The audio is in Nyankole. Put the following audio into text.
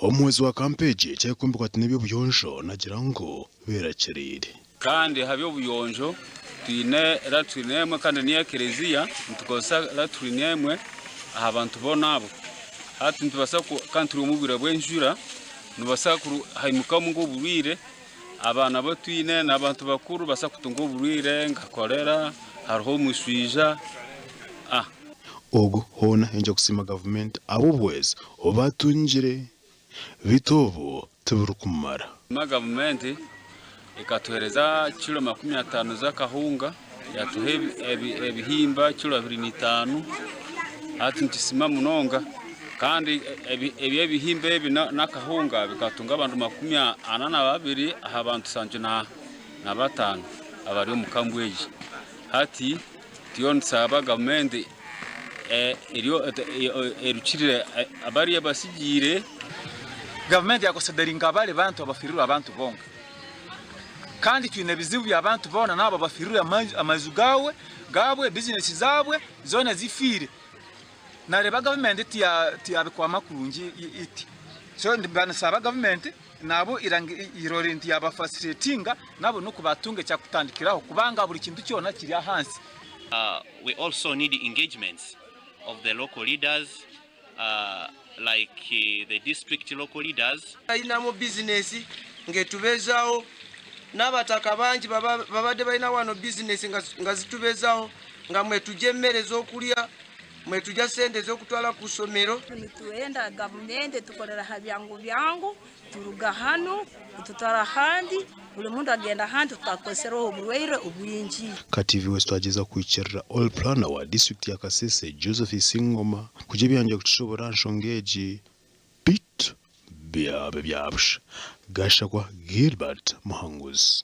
Omuhwezi wa kampa egi eky'okumbekwa ati n'eby'obuyonjo nagira ngu beerakiriire. Kandi aha by'obuyonjo twine latrine emwe kandi niyo ekereziya nitukozesa latrine emwe aha bantu boona abo. Hati nitubaasa kandi turi omu bwire bw'enjura nibaasa haimukamu nk'oburwaire abaana abu twine n'abantu bakuru nibabaasa kutunga oburwaire nka korera hariho omushwija. Ogu hoona aine kusiima gavumenti ahabw'obuhwezi obu batungire beitu obu tiburikumara. Gavumenti ekatuheereza kiro 50 z'akahunga, yatuha ebihimba kiro 25, hati nitusima munonga kandi ebi ebihimba ebi n'akahunga bikatunga abantu 42 aha bantu 75 abari omu kambu egi. Hati turiyo nitusaba gavumenti erukirire bariya abatsigiire. Gavumenti yakonsideringa abari bantu abafirirwe abantu bonka kandi twine ebizibu by'abantu boona naabo abafirirwe amaju gaabwe, gaabwe, bizinesi zaabwe zoona zifiire. Nareeba gavumenti tiyabikwama kurungi iti. So nibanisaba gavumenti nabo erore nti yabafasiritetinga nabo nikwo batunga ekyakutandikiraho kubanga buri kintu kyona kiri ahansi. We also need engagements of the local leaders like the district local leaders. Ayinamu bizinesi ng'etubezaho n'abataka bangi babadde balina wano bizinesi nga zitubezaho nga mwetujja emmere ez'okulya mwetujja sente ez'okutwala ku ssomero. Nitwenda gavumenti etukorere aha byangu byangu turuga hanu etutwara ahandi buri muntu agenda ahandi tutakozereho oburwaire obwingi. KTV West twagyeza kuhikirira All Planner wa disiturikiti ya Kasese, Joseph Isingoma kugira ebi yangye kutushobora aha nshonga egi beitu byaba ebyabusha. Gashakwa Gilbert Muhanguzi.